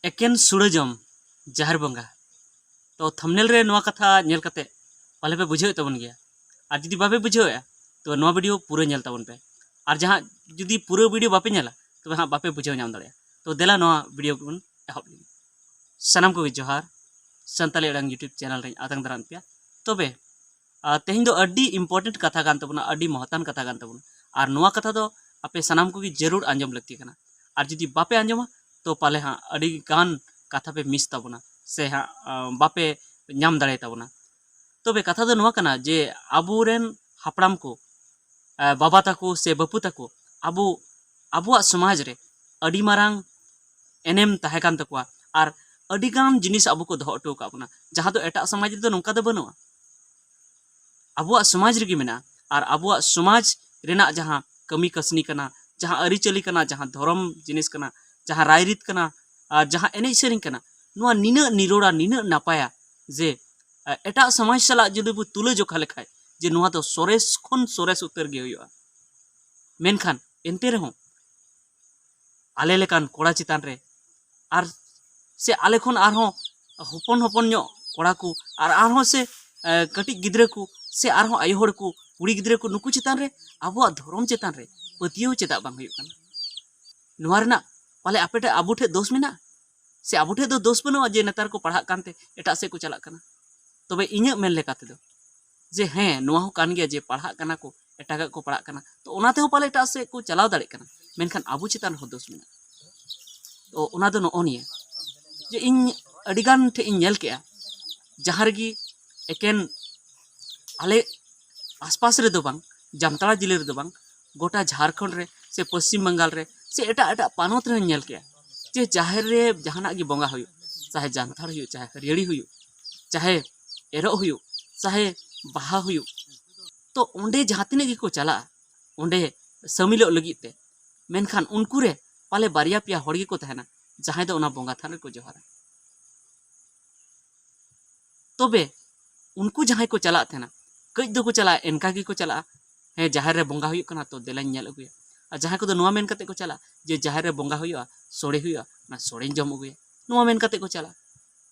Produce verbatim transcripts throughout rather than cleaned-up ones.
ᱮᱠᱮᱱ ᱥᱩᱲᱟᱹ ᱡᱚᱢ ᱡᱟᱦᱮᱨ ᱵᱚᱸᱜᱟ᱾ ᱛᱚ ᱛᱷᱟᱢᱵᱱᱮᱞ ᱨᱮ ᱱᱚᱣᱟ ᱠᱟᱛᱷᱟ ᱧᱮᱞ ᱠᱟᱛᱮ ᱯᱟᱞᱮ ᱯᱮ ᱵᱩᱡᱷᱟᱹᱣᱮᱫ ᱛᱟᱵᱚᱱ ᱜᱮᱭᱟ, ᱟᱨ ᱡᱩᱫᱤ ᱵᱟᱯᱮ ᱵᱩᱡᱷᱟᱹᱣᱮᱫᱼᱟ ᱛᱚ ᱱᱚᱣᱟ ᱵᱷᱤᱰᱤᱭᱳ ᱯᱩᱨᱟᱹ ᱧᱮᱞ ᱛᱟᱵᱚᱱ ᱯᱮ᱾ ᱟᱨ ᱡᱟᱦᱟᱸ ᱡᱩᱫᱤ ᱯᱩᱨᱟᱹ ᱵᱷᱤᱰᱤᱭᱳ ᱵᱟᱯᱮ ᱧᱮᱞᱟ ᱛᱚᱵᱮ ᱦᱟᱸᱜ ᱵᱟᱯᱮ ᱵᱩᱡᱷᱟᱹᱣ ᱧᱟᱢ ᱫᱟᱲᱮᱭᱟᱜᱼᱟ᱾ ᱛᱚ ᱫᱮᱞᱟ ᱱᱚᱣᱟ ᱵᱷᱤᱰᱤᱭᱳ ᱵᱚᱱ ᱮᱦᱚᱵ ᱞᱮᱜᱮ᱾ ᱥᱟᱱᱟᱢ ᱠᱚᱜᱮ ᱡᱚᱦᱟᱨ, ᱥᱟᱱᱛᱟᱲᱤ ᱟᱲᱟᱝ YouTube ᱪᱮᱱᱮᱞ ᱨᱮᱧ ᱟᱛᱟᱝ ᱫᱟᱨᱟᱢ ᱯᱮᱭᱟ᱾ ᱛᱚᱵᱮ ᱟᱨ ᱛᱮᱦᱮᱧ ᱫᱚ ᱟᱹᱰᱤ ᱤᱢᱯᱚᱨᱴᱮᱱᱴ ᱠᱟᱛᱷᱟ ᱠᱟᱱ ᱛᱟᱵᱚᱱᱟ, ᱟᱹᱰᱤ ᱢᱚᱦᱚᱛᱟᱱ ᱠᱟᱛᱷᱟ ᱠᱟᱱ ᱛᱟᱵᱚᱱᱟ᱾ ᱟᱨ ᱱᱚᱣᱟ ᱠᱟᱛᱷᱟ ᱫᱚ ᱟᱯᱮ ᱥᱟᱱᱟᱢ ᱠᱚᱜᱮ ᱡᱟᱹᱨᱩᱲ ᱟᱸᱡᱚᱢ ᱞᱟᱹᱠᱛᱤ ᱠᱟᱱᱟ᱾ ᱟᱨ ᱡᱩᱫᱤ ᱵᱟᱯᱮ ᱟᱸᱡᱚᱢᱟ ᱛᱚ ᱯᱟᱞᱮ ᱦᱟᱸᱜ ᱟᱹᱰᱤ ᱜᱟᱱ ᱠᱟᱛᱷᱟ ᱯᱮ ᱢᱤᱥ ᱛᱟᱵᱚᱱᱟ ᱥᱮ ᱦᱟᱸᱜ ᱵᱟᱯᱮ ᱧᱟᱢ ᱫᱟᱲᱮ ᱛᱟᱵᱚᱱᱟ᱾ ᱛᱚᱵᱮ ᱠᱟᱛᱷᱟ ᱫᱚ ᱱᱚᱣᱟ ᱠᱟᱱᱟ ᱡᱮ ᱟᱵᱚᱨᱮᱱ ᱦᱟᱯᱲᱟᱢ ᱠᱚ, ᱵᱟᱵᱟ ᱛᱟᱠᱚ ᱥᱮ ᱵᱟᱹᱯᱩ ᱛᱟᱠᱚ ᱟᱵᱚ ᱟᱵᱚᱣᱟᱜ ᱥᱚᱢᱟᱡᱽ ᱨᱮ ᱟᱹᱰᱤ ᱢᱟᱨᱟᱝ ᱮᱱᱮᱢ ᱛᱟᱦᱮᱸ ᱠᱟᱱ ᱛᱟᱠᱚᱣᱟ᱾ ᱟᱨ ᱟᱹᱰᱤ ᱜᱟᱱ ᱡᱤᱱᱤᱥ ᱟᱵᱚ ᱠᱚ ᱫᱚᱦᱚ ᱦᱚᱴᱚ ᱟᱠᱟᱫ ᱵᱚᱱᱟ, ᱡᱟᱦᱟᱸ ᱫᱚ ᱮᱴᱟᱜ ᱥᱚᱢᱟᱡᱽ ᱨᱮᱫᱚ ᱱᱚᱝᱠᱟ ᱫᱚ ᱵᱟᱹᱱᱩᱜᱼᱟ᱾ ᱟᱵᱚᱣᱟᱜ ᱥᱚᱢᱟᱡᱽ ᱨᱮᱜᱮ ᱢᱮᱱᱟᱜᱼᱟ᱾ ᱟᱨ ᱟᱵᱚᱣᱟᱜ ᱥᱚᱢᱟᱡᱽ ᱨᱮᱱᱟᱜ ᱡᱟᱦᱟᱸ ᱠᱟᱹᱢᱤ ᱠᱟᱹᱥᱱᱤ ᱠᱟᱱᱟ, ᱡᱟᱦᱟᱸ ᱟᱹᱨᱤᱪᱟᱹᱞᱤ ᱠᱟᱱᱟ, ᱡᱟᱦᱟᱸ ᱫᱷᱚᱨᱚᱢ ᱡᱤᱱᱤᱥ ᱠᱟᱱᱟ, ᱡᱟᱦᱟᱸ ᱨᱟᱭᱨᱤᱛ ᱠᱟᱱᱟ, ᱟᱨ ᱡᱟᱦᱟᱸ ᱮᱱᱮᱡ ᱥᱮᱨᱮᱧ ᱠᱟᱱᱟ, ᱱᱚᱣᱟ ᱱᱤᱱᱟᱹᱜ ᱱᱤᱨᱚᱲᱟ, ᱱᱤᱱᱟᱹᱜ ᱱᱟᱯᱟᱭᱟ ᱡᱮ ᱮᱴᱟᱜ ᱥᱚᱢᱟᱡᱽ ᱥᱟᱞᱟᱜ ᱡᱩᱫᱤ ᱵᱚ ᱛᱩᱞᱟᱹ ᱡᱚᱠᱷᱟ ᱞᱮᱠᱷᱟᱡ ᱡᱮ ᱱᱚᱣᱟ ᱫᱚ ᱥᱚᱨᱮᱥ ᱠᱷᱚᱱ ᱥᱚᱨᱮᱥ ᱩᱛᱟᱹᱨ ᱜᱮ ᱦᱩᱭᱩᱜᱼᱟ᱾ ᱢᱮᱱᱠᱷᱟᱱ ᱮᱱᱛᱮ ᱨᱮᱦᱚᱸ ᱟᱞᱮ ᱞᱮᱠᱟᱱ ᱠᱚᱲᱟ ᱪᱮᱛᱟᱱ ᱨᱮ ᱟᱨ ᱥᱮ ᱟᱞᱮ ᱠᱷᱚᱱ ᱟᱨᱦᱚᱸ ᱦᱚᱯᱚᱱ ᱦᱚᱯᱚᱱ ᱧᱚᱜ ᱠᱚᱲᱟ ᱠᱚ ᱟᱨ ᱟᱨᱦᱚᱸ ᱥᱮ ᱠᱟᱹᱴᱤᱡ ᱜᱤᱫᱽᱨᱟᱹ ᱠᱚ ᱥᱮ ᱟᱨᱦᱚᱸ ᱟᱭᱳ ᱦᱚᱲ ᱠᱚ, ᱠᱩᱲᱤ ᱜᱤᱫᱽᱨᱟᱹ ᱠᱚ, ᱱᱩᱠᱩ ᱪᱮᱛᱟᱱ ᱨᱮ ᱟᱵᱚᱣᱟᱜ ᱫᱷᱚᱨᱚᱢ ᱪᱮᱛᱟᱱ ᱨᱮ ᱯᱟᱹᱛᱭᱟᱹᱣ ᱪᱮᱫᱟᱜ ᱵᱟᱝ ᱦᱩᱭᱩᱜ ᱠᱟᱱᱟ? ᱱᱚᱣᱟ ᱨᱮᱱᱟᱜ ᱯᱟᱞᱮ ᱟᱯᱮ ᱴᱷᱮᱱ, ᱟᱵᱚ ᱴᱷᱮᱱ ᱫᱳᱥ ᱢᱮᱱᱟᱜᱼᱟ ᱥᱮ ᱟᱵᱚ ᱴᱷᱮᱱ ᱫᱚ ᱫᱳᱥ ᱵᱟᱹᱱᱩᱜᱼᱟ ᱡᱮ ᱱᱮᱛᱟᱨ ᱠᱚ ᱯᱟᱲᱦᱟᱜ ᱠᱟᱱᱛᱮ ᱮᱴᱟᱜ ᱥᱮᱫ ᱠᱚ ᱪᱟᱞᱟᱜ ᱠᱟᱱᱟ? ᱛᱚᱵᱮ ᱤᱧᱟᱹᱜ ᱢᱮᱱ ᱞᱮᱠᱟ ᱛᱮᱫᱚ ᱡᱮ ᱦᱮᱸ, ᱱᱚᱣᱟ ᱦᱚᱸ ᱠᱟᱱ ᱜᱮᱭᱟ ᱡᱮ ᱯᱟᱲᱦᱟᱜ ᱠᱟᱱᱟ ᱠᱚ, ᱮᱴᱟᱜᱟᱜ ᱠᱚ ᱯᱟᱲᱦᱟᱜ ᱠᱟᱱᱟ, ᱛᱚ ᱚᱱᱟ ᱛᱮᱦᱚᱸ ᱯᱟᱞᱮ ᱮᱴᱟᱜ ᱥᱮᱫ ᱠᱚ ᱪᱟᱞᱟᱣ ᱫᱟᱲᱮᱭᱟᱜ ᱠᱟᱱᱟ, ᱢᱮᱱᱠᱷᱟᱱ ᱟᱵᱚ ᱪᱮᱛᱟᱱ ᱨᱮᱦᱚᱸ ᱫᱳᱥ ᱢᱮᱱᱟᱜᱼᱟ᱾ ᱛᱚ ᱚᱱᱟ ᱫᱚ ᱱᱚᱜᱼᱚ ᱱᱤᱭᱟᱹ ᱡᱮ ᱤᱧ ᱟᱹᱰᱤᱜᱟᱱ ᱴᱷᱮᱱ ᱤᱧ ᱧᱮᱞ ᱠᱮᱜᱼᱟ, ᱡᱟᱦᱟᱸ ᱨᱮᱜᱮ ᱮᱠᱮᱱ ᱟᱞᱮ ᱟᱥᱯᱟᱥ ᱨᱮᱫᱚ ᱵᱟᱝ, ᱡᱟᱢᱛᱟᱲᱟ ᱡᱮᱞᱟ ᱨᱮᱫᱚ ᱵᱟᱝ, ᱜᱚᱴᱟ ᱡᱷᱟᱲᱠᱷᱚᱸᱰ ᱨᱮ ᱥᱮ ᱯᱚᱥᱪᱤᱢ ᱵᱟᱝᱜᱟᱞ ᱨᱮ ᱥᱮ ᱮᱴᱟᱜ ᱮᱴᱟᱜ ᱯᱚᱱᱚᱛ ᱨᱮᱦᱚᱸᱧ ᱧᱮᱞ ᱠᱮᱜᱼᱟ ᱡᱮ ᱡᱟᱦᱮᱨ ᱨᱮ ᱡᱟᱦᱟᱱᱟᱜ ᱜᱮ ᱵᱚᱸᱜᱟ ᱦᱩᱭᱩᱜ, ᱪᱟᱦᱮ ᱡᱟᱱᱛᱷᱟᱲ ᱦᱩᱭᱩᱜ, ᱪᱟᱦᱮ ᱦᱟᱹᱨᱭᱟᱹᱲᱤ ᱦᱩᱭᱩᱜ, ᱪᱟᱦᱮ ᱮᱨᱚᱜ ᱦᱩᱭᱩᱜ, ᱪᱟᱦᱮ ᱵᱟᱦᱟ ᱦᱩᱭᱩᱜ, ᱛᱚ ᱚᱸᱰᱮ ᱡᱟᱦᱟᱸ ᱛᱤᱱᱟᱹᱜ ᱜᱮᱠᱚ ᱪᱟᱞᱟᱜᱼᱟ, ᱚᱸᱰᱮ ᱥᱟᱹᱢᱤᱞᱚᱜ ᱞᱟᱹᱜᱤᱫ ᱛᱮ, ᱢᱮᱱᱠᱷᱟᱱ ᱩᱱᱠᱩ ᱨᱮ ᱯᱟᱞᱮ ᱵᱟᱨᱭᱟ ᱯᱮᱭᱟ ᱦᱚᱲ ᱜᱮᱠᱚ ᱛᱟᱦᱮᱱᱟ ᱡᱟᱦᱟᱸᱭ ᱫᱚ ᱚᱱᱟ ᱵᱚᱸᱜᱟ ᱛᱷᱟᱱ ᱨᱮᱠᱚ ᱡᱚᱦᱟᱨᱟ᱾ ᱛᱚᱵᱮ ᱩᱱᱠᱩ ᱡᱟᱦᱟᱸᱭ ᱠᱚ ᱪᱟᱞᱟᱜ ᱛᱟᱦᱮᱱᱟ, ᱠᱟᱹᱡ ᱫᱚᱠᱚ ᱪᱟᱞᱟᱜᱼᱟ, ᱮᱱᱠᱟ ᱜᱮᱠᱚ ᱪᱟᱞᱟᱜᱼᱟ, ᱦᱮᱸ, ᱡᱟᱦᱮᱨ ᱨᱮ ᱵᱚᱸᱜᱟ ᱦᱩᱭᱩᱜ ᱠᱟᱱᱟ ᱛᱚ ᱫᱮᱞᱟᱧ ᱧᱮᱞ ᱟᱹᱜᱩᱭᱟ᱾ ᱟᱨ ᱡᱟᱦᱟᱸᱭ ᱠᱚᱫᱚ ᱱᱚᱣᱟ ᱢᱮᱱ ᱠᱟᱛᱮ ᱠᱚ ᱪᱟᱞᱟᱜᱼᱟ ᱡᱮ ᱡᱟᱦᱮᱨ ᱨᱮ ᱵᱚᱸᱜᱟ ᱦᱩᱭᱩᱜᱼᱟ, ᱥᱳᱲᱮ ᱦᱩᱭᱩᱜᱼᱟ, ᱚᱱᱟ ᱥᱳᱲᱮᱧ ᱡᱚᱢ ᱟᱹᱜᱩᱭᱟ᱾ ᱱᱚᱣᱟ ᱢᱮᱱ ᱠᱟᱛᱮ ᱠᱚ ᱪᱟᱞᱟᱜᱼᱟ᱾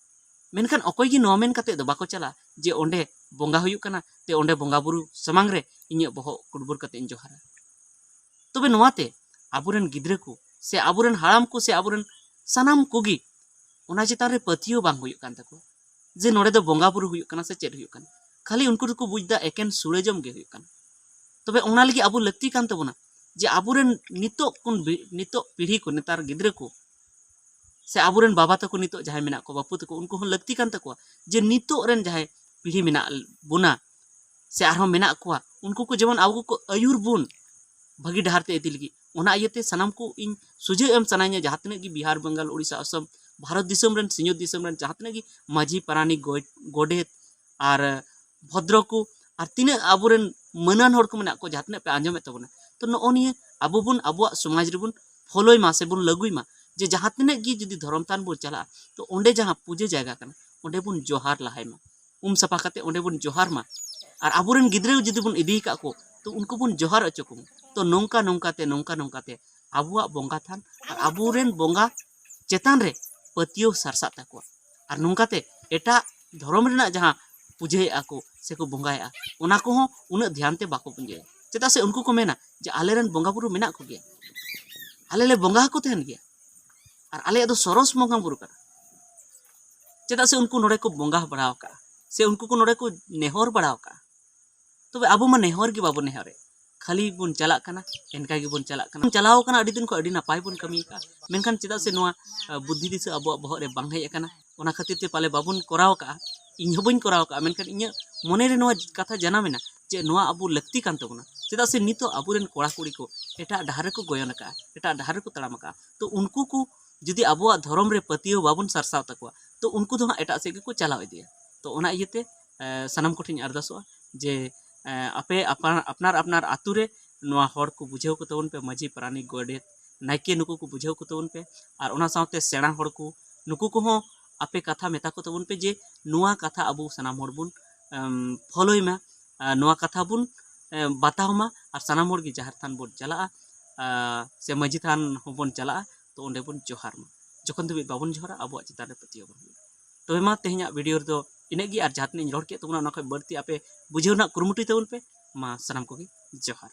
ᱢᱮᱱᱠᱷᱟᱱ ᱚᱠᱚᱭ ᱜᱮ ᱱᱚᱣᱟ ᱢᱮᱱ ᱠᱟᱛᱮ ᱫᱚ ᱵᱟᱠᱚ ᱪᱟᱞᱟᱜᱼᱟ ᱡᱮ ᱚᱸᱰᱮ ᱵᱚᱸᱜᱟ ᱦᱩᱭᱩᱜ ᱠᱟᱱᱟ, ᱛᱮ ᱚᱸᱰᱮ ᱵᱚᱸᱜᱟ ᱵᱩᱨᱩ ᱥᱟᱢᱟᱝ ᱨᱮ ᱤᱧᱟᱹᱜ ᱵᱚᱦᱚᱜ ᱠᱩᱰᱵᱩᱨ ᱠᱟᱛᱮ ᱤᱧ ᱡᱚᱦᱟᱨᱟ᱾ ᱛᱚᱵᱮ ᱱᱚᱣᱟᱛᱮ ᱟᱵᱚᱨᱮᱱ ᱜᱤᱫᱽᱨᱟᱹ ᱠᱚ ᱥᱮ ᱟᱵᱚᱨᱮᱱ ᱦᱟᱲᱟᱢ ᱠᱚ ᱥᱮ ᱟᱵᱚᱨᱮᱱ ᱥᱟᱱᱟᱢ ᱠᱚᱜᱮ ᱚᱱᱟ ᱪᱮᱛᱟᱱ ᱨᱮ ᱯᱟᱹᱛᱭᱟᱹᱣ ᱵᱟᱝ ᱦᱩᱭᱩᱜ ᱠᱟᱱ ᱛᱟᱠᱚᱣᱟ ᱡᱮ ᱱᱚᱰᱮ ᱫᱚ ᱵᱚᱸᱜᱟ ᱵᱩᱨᱩ ᱦᱩᱭᱩᱜ ᱠᱟᱱᱟ ᱥᱮ ᱪᱮᱫ ᱦᱩᱭᱩᱜ ᱠᱟᱱᱟ᱾ ᱠᱷᱟᱹᱞᱤ ᱩᱱᱠᱩ ᱫᱚᱠᱚ ᱵᱩᱡᱽ ᱮᱫᱟ ᱮᱠᱮᱱ ᱥᱩᱲᱟᱹ ᱡᱚᱢ ᱜᱮ ᱦᱩᱭᱩᱜ ᱠᱟᱱᱟ᱾ ᱛᱚᱵᱮ ᱚᱱᱟ ᱞᱟᱹᱜᱤᱫ ᱟᱵᱚ ᱞᱟᱹᱠᱛᱤ ᱠᱟᱱ ᱛᱟᱵᱚᱱᱟ ᱡᱮ ᱟᱵᱚᱨᱮᱱ ᱱᱤᱛᱚᱜ ᱠᱷᱚᱱ ᱵᱤ-, ᱱᱤᱛᱚᱜ ᱯᱤᱲᱦᱤ ᱠᱚ, ᱱᱮᱛᱟᱨ ᱜᱤᱫᱽᱨᱟᱹ ᱠᱚ ᱥᱮ ᱟᱵᱚᱨᱮᱱ ᱵᱟᱵᱟ ᱛᱟᱠᱚ ᱱᱤᱛᱚᱜ ᱡᱟᱦᱟᱸᱭ ᱢᱮᱱᱟᱜ ᱠᱚᱣᱟ, ᱵᱟᱹᱯᱩ ᱛᱟᱠᱚ, ᱩᱱᱠᱩ ᱦᱚᱸ ᱞᱟᱹᱠᱛᱤ ᱠᱟᱱ ᱛᱟᱠᱚᱣᱟ ᱡᱮ ᱱᱤᱛᱚᱜ ᱨᱮᱱ ᱡᱟᱦᱟᱸᱭ ᱯᱤᱲᱦᱤ ᱢᱮᱱᱟᱜ ᱵᱚᱱᱟ ᱥᱮ ᱟᱨᱦᱚᱸ ᱢᱮᱱᱟᱜ ᱠᱚᱣᱟ, ᱩᱱᱠᱩ ᱠᱚ ᱡᱮᱢᱚᱱ ᱟᱵᱚ ᱠᱚ ᱟᱹᱭᱩᱨ ᱵᱚᱱ ᱵᱷᱟᱹᱜᱤ ᱰᱟᱦᱟᱨ ᱛᱮ ᱤᱫᱤ ᱞᱟᱹᱜᱤᱫ᱾ ᱚᱱᱟ ᱤᱭᱟᱹᱛᱮ ᱥᱟᱱᱟᱢ ᱠᱚ ᱤᱧ ᱥᱩᱡᱷᱟᱹᱣ ᱮᱢ ᱥᱟᱱᱟᱧᱟ, ᱡᱟᱦᱟᱸ ᱛᱤᱱᱟᱹᱜ ᱜᱮ ᱵᱤᱦᱟᱨ, ᱵᱮᱝᱜᱟᱞ, ᱳᱰᱤᱥᱟ, ᱟᱥᱟᱢ, ᱵᱷᱟᱨᱚᱛ ᱫᱤᱥᱚᱢ ᱨᱮᱱ, ᱥᱤᱧᱚᱛ ᱫᱤᱥᱚᱢ ᱨᱮᱱ ᱡᱟᱦᱟᱸ ᱛᱤᱱᱟᱹᱜ ᱜᱮ ᱢᱟᱹᱡᱷᱤ, ᱯᱟᱨᱟᱱᱤᱠ, ᱜᱚ-, ᱜᱚᱰᱮᱛ ᱟᱨ ᱵᱷᱚᱫᱨᱚ ᱠᱚ ᱟᱨ ᱛᱤᱱᱟᱹᱜ ᱟᱵᱚᱨᱮᱱ ᱢᱟᱹᱱᱟᱱ ᱦᱚᱲ ᱠᱚ ᱢᱮᱱᱟᱜ ᱠᱚᱣᱟ, ᱡᱟᱦᱟᱸ ᱛᱤᱱᱟᱹᱜ ᱯᱮ ᱟᱸᱡᱚᱢᱮᱫ ᱛᱟᱵᱚᱱᱟ, ᱛᱚ ᱱᱚᱜᱼᱚ ᱱᱤᱭᱟᱹ ᱟᱵᱚ ᱵᱚᱱ ᱟᱵᱚᱣᱟᱜ ᱥᱚᱢᱟᱡᱽ ᱨᱮᱵᱚᱱ ᱯᱷᱚᱞᱳᱭ ᱢᱟ ᱥᱮᱵᱚᱱ ᱞᱟᱹᱜᱩᱭ ᱢᱟ, ᱡᱮ ᱡᱟᱦᱟᱸ ᱛᱤᱱᱟᱹᱜ ᱜᱮ ᱡᱩᱫᱤ ᱫᱷᱚᱨᱚᱢ ᱛᱷᱟᱱ ᱵᱚᱱ ᱪᱟᱞᱟᱜᱼᱟ, ᱛᱚ ᱚᱸᱰᱮ ᱡᱟᱦᱟᱸ ᱯᱩᱡᱟᱹ ᱡᱟᱭᱜᱟ ᱠᱟᱱᱟ, ᱚᱸᱰᱮ ᱵᱚᱱ ᱡᱚᱦᱟᱨ ᱞᱟᱦᱟᱭ ᱢᱟ, ᱩᱢ ᱥᱟᱯᱷᱟ ᱠᱟᱛᱮ ᱚᱸᱰᱮ ᱵᱚᱱ ᱡᱚᱦᱟᱨ ᱢᱟ᱾ ᱟᱨ ᱟᱵᱚᱨᱮᱱ ᱜᱤᱫᱽᱨᱟᱹ ᱡᱩᱫᱤ ᱵᱚᱱ ᱤᱫᱤ ᱟᱠᱟᱫ ᱠᱚ, ᱛᱚ ᱩᱱᱠᱩ ᱵᱚᱱ ᱡᱚᱦᱟᱨ ᱦᱚᱪᱚ ᱠᱚᱢᱟ᱾ ᱛᱚ ᱱᱚᱝᱠᱟ ᱱᱚᱝᱠᱟᱛᱮ, ᱱᱚᱝᱠᱟ ᱱᱚᱝᱠᱟᱛᱮ ᱟᱵᱚᱣᱟᱜ ᱵᱚᱸᱜᱟ ᱛᱷᱟᱱ ᱟᱨ ᱟᱵᱚᱨᱮᱱ ᱵᱚᱸᱜᱟ ᱪᱮᱛᱟᱱ ᱨᱮ ᱯᱟᱹᱛᱭᱟᱹᱣ ᱥᱟᱨᱥᱟᱜ ᱛᱟᱠᱚᱣᱟ᱾ ᱟᱨ ᱱᱚᱝᱠᱟᱛᱮ ᱮᱴᱟᱜ ᱫᱷᱚᱨᱚᱢ ᱨᱮᱱᱟᱜ ᱡᱟᱦᱟᱸ ᱯᱩᱡᱟᱹᱭᱮᱫᱼᱟ ᱠᱚ ᱥᱮᱠᱚ ᱵᱚᱸᱜᱟᱭᱮᱫᱼᱟ, ᱚᱱᱟ ᱠᱚᱦᱚᱸ ᱩᱱᱟᱹᱜ ᱫᱷᱮᱭᱟᱱ ᱛᱮ ᱵᱟᱠᱚ ᱯᱩᱡᱟᱹᱭᱟ᱾ ᱪᱮᱫᱟᱜ ᱥᱮ ᱩᱱᱠᱩ ᱠᱚ ᱢᱮᱱᱟ ᱡᱮ ᱟᱞᱮᱨᱮᱱ ᱵᱚᱸᱜᱟ ᱵᱩᱨᱩ ᱢᱮᱱᱟᱜ ᱠᱚᱜᱮᱭᱟ, ᱟᱞᱮ ᱞᱮ ᱵᱚᱸᱜᱟ ᱟᱠᱚ ᱛᱟᱦᱮᱱ ᱜᱮᱭᱟ, ᱟᱨ ᱟᱞᱮᱭᱟᱜ ᱫᱚ ᱥᱚᱨᱚᱥ ᱵᱚᱸᱜᱟ ᱵᱩᱨᱩ ᱠᱟᱱᱟ᱾ ᱪᱮᱫᱟᱜ ᱥᱮ ᱩᱱᱠᱩ ᱱᱚᱰᱮ ᱠᱚ ᱵᱚᱸᱜᱟ ᱵᱟᱲᱟ ᱟᱠᱟᱜᱼᱟ ᱥᱮ ᱩᱱᱠᱩ ᱠᱚ ᱱᱚᱰᱮ ᱠᱚ ᱱᱮᱦᱚᱨ ᱵᱟᱲᱟ ᱟᱠᱟᱜᱼᱟ᱾ ᱛᱚᱵᱮ ᱟᱵᱚ ᱢᱟ ᱱᱮᱦᱚᱨ ᱜᱮ ᱵᱟᱵᱚᱱ ᱱᱮᱦᱚᱨᱮᱫ, ᱠᱷᱟᱹᱞᱤ ᱵᱚᱱ ᱪᱟᱞᱟᱜ ᱠᱟᱱᱟ, ᱮᱱᱠᱟ ᱜᱮᱵᱚᱱ ᱪᱟᱞᱟᱜ ᱠᱟᱱᱟ᱾ ᱪᱟᱞᱟᱣ ᱟᱠᱟᱱᱟ, ᱟᱹᱰᱤ ᱫᱤᱱ ᱠᱷᱚᱱ ᱟᱹᱰᱤ ᱱᱟᱯᱟᱭ ᱵᱚᱱ ᱠᱟᱹᱢᱤ ᱟᱠᱟᱫᱼᱟ, ᱢᱮᱱᱠᱷᱟᱱ ᱪᱮᱫᱟᱜ ᱥᱮ ᱱᱚᱣᱟ, ᱟ, ᱵᱩᱫᱽᱫᱷᱤ ᱫᱤᱥᱟᱹ ᱟᱵᱚᱣᱟᱜ ᱵᱚᱦᱚᱜ ᱨᱮ ᱵᱟᱝ ᱦᱮᱡ ᱟᱠᱟᱱᱟ, ᱚᱱᱟ ᱠᱷᱟᱹᱛᱤᱨ ᱛᱮ ᱯᱟᱞᱮ ᱵᱟᱵᱚᱱ ᱠᱚᱨᱟᱣ ᱟᱠᱟᱫᱼᱟ᱾ ᱢᱮᱱᱠᱷᱟᱱ ᱤᱧᱟᱹᱜ ᱢᱚᱱᱮ ᱨᱮ ᱱᱚᱣᱟ ᱠᱟᱛᱷᱟ ᱡᱟᱱᱟᱢ ᱮᱱᱟ ᱡᱮ ᱱᱚᱣᱟ ᱟᱵᱚ ᱞᱟᱹᱠᱛᱤ ᱠᱟᱱ ᱛᱟᱵᱚᱱᱟ᱾ ᱪᱮᱫᱟᱜ ᱥᱮ ᱱᱤᱛᱚᱜ ᱟᱵᱚᱨᱮᱱ ᱠᱚᱲᱟ ᱠᱩᱲᱤ ᱠᱚ ᱮᱴᱟᱜ ᱰᱟᱦᱟᱨ ᱨᱮᱠᱚ ᱜᱚᱭᱚᱱ ᱟᱠᱟᱫᱼᱟ, ᱮᱴᱟᱜ ᱰᱟᱦᱟᱨ ᱨᱮᱠᱚ ᱛᱟᱲᱟᱢ ᱟᱠᱟᱫᱼᱟ᱾ ᱛᱚ ᱩᱱᱠᱩ ᱠᱚ ᱡᱩᱫᱤ ᱟᱵᱚᱣᱟᱜ ᱫᱷᱚᱨᱚᱢ ᱨᱮ ᱯᱟᱹᱛᱭᱟᱹᱣ ᱵᱟᱵᱚᱱ ᱥᱟᱨᱥᱟᱣ ᱛᱟᱠᱚᱣᱟ, ᱛᱚ ᱩᱱᱠᱩ ᱫᱚ ᱦᱟᱸᱜ ᱮᱴᱟᱜ ᱥᱮᱫ ᱜᱮᱠᱚ ᱪᱟᱞᱟᱣ ᱤᱫᱤᱜᱼᱟ᱾ ᱛᱚ ᱚᱱᱟ ᱤᱭᱟᱹᱛᱮ, ᱮ, ᱥᱟᱱᱟᱢ ᱠᱚᱴᱷᱮᱱ ᱤᱧ ᱟᱨᱫᱟᱥᱚᱜᱼᱟ ᱡᱮ, ᱮ, ᱟᱯᱮ ᱟᱯᱱᱟᱨ, ᱟᱯᱱᱟᱨ ᱟᱯᱱᱟᱨ ᱟᱹᱛᱩ ᱨᱮ ᱱᱚᱣᱟ ᱦᱚᱲ ᱠᱚ ᱵᱩᱡᱷᱟᱹᱣ ᱠᱚ ᱛᱟᱵᱚᱱ ᱯᱮ, ᱢᱟᱹᱡᱷᱤ, ᱯᱟᱨᱟᱱᱤᱠ, ᱜᱚᱰᱮᱛ, ᱱᱟᱭᱠᱮ, ᱱᱩᱠᱩ ᱠᱚ ᱵᱩᱡᱷᱟᱹᱣ ᱠᱚ ᱛᱟᱵᱚᱱ ᱯᱮ᱾ ᱟᱨ ᱚᱱᱟ ᱥᱟᱶᱛᱮ ᱥᱮᱬᱟ ᱦᱚᱲ ᱠᱚ, ᱱᱩᱠᱩ ᱠᱚᱦᱚᱸ ᱟᱯᱮ ᱠᱟᱛᱷᱟ ᱢᱮᱛᱟ ᱠᱚ ᱛᱟᱵᱚᱱ ᱯᱮ ᱡᱮ ᱱᱚᱣᱟ ᱠᱟᱛᱷᱟ ᱟᱵᱚ ᱥᱟᱱᱟᱢ ᱦᱚᱲ ᱵᱚᱱ, ᱮᱢ, ᱯᱷᱚᱞᱳᱭ ᱢᱟ, ᱟᱨ ᱱᱚᱣᱟ ᱠᱟᱛᱷᱟ ᱵᱚᱱ, ᱮ, ᱵᱟᱛᱟᱣ ᱢᱟ᱾ ᱟᱨ ᱥᱟᱱᱟᱢ ᱦᱚᱲ ᱜᱮ ᱡᱟᱦᱮᱨ ᱛᱷᱟᱱ ᱵᱚᱱ ᱪᱟᱞᱟᱜᱼᱟ, ᱟᱨ ᱥᱮ ᱢᱟᱹᱡᱷᱤ ᱛᱷᱟᱱ ᱦᱚᱸᱵᱚᱱ ᱪᱟᱞᱟᱜᱼᱟ, ᱛᱚ ᱚᱸᱰᱮ ᱵᱚᱱ ᱡᱚᱦᱟᱨ ᱢᱟ᱾ ᱡᱚᱠᱷᱚᱱ ᱫᱷᱟᱹᱵᱤᱡ ᱵᱟᱵᱚᱱ ᱡᱚᱦᱟᱨᱟ, ᱟᱵᱚᱣᱟᱜ ᱪᱮᱛᱟᱱ ᱨᱮ ᱯᱟᱹᱛᱭᱟᱹᱣ ᱵᱚᱱ ᱦᱩᱭᱩᱜᱼᱟ᱾ ᱛᱚᱵᱮ ᱢᱟ, ᱛᱮᱦᱮᱧᱟᱜ ᱵᱷᱤᱰᱤᱭᱳ ᱨᱮᱫᱚ ᱤᱱᱟᱹᱜ ᱜᱮ, ᱟᱨ ᱡᱟᱦᱟᱸ ᱛᱤᱱᱟᱹᱜ ᱤᱧ ᱨᱚᱲ ᱠᱮᱫ ᱛᱟᱵᱚᱱᱟ, ᱚᱱᱟ ᱠᱷᱚᱱ ᱵᱟᱹᱲᱛᱤ ᱟᱯᱮ ᱵᱩᱡᱷᱟᱹᱣ ᱨᱮᱱᱟᱜ ᱠᱩᱨᱩᱢᱩᱴᱩᱭ ᱛᱟᱵᱚᱱ ᱯᱮ᱾ ᱢᱟ, ᱥᱟᱱᱟᱢ ᱠᱚᱜᱮ ᱡᱚᱦᱟᱨ᱾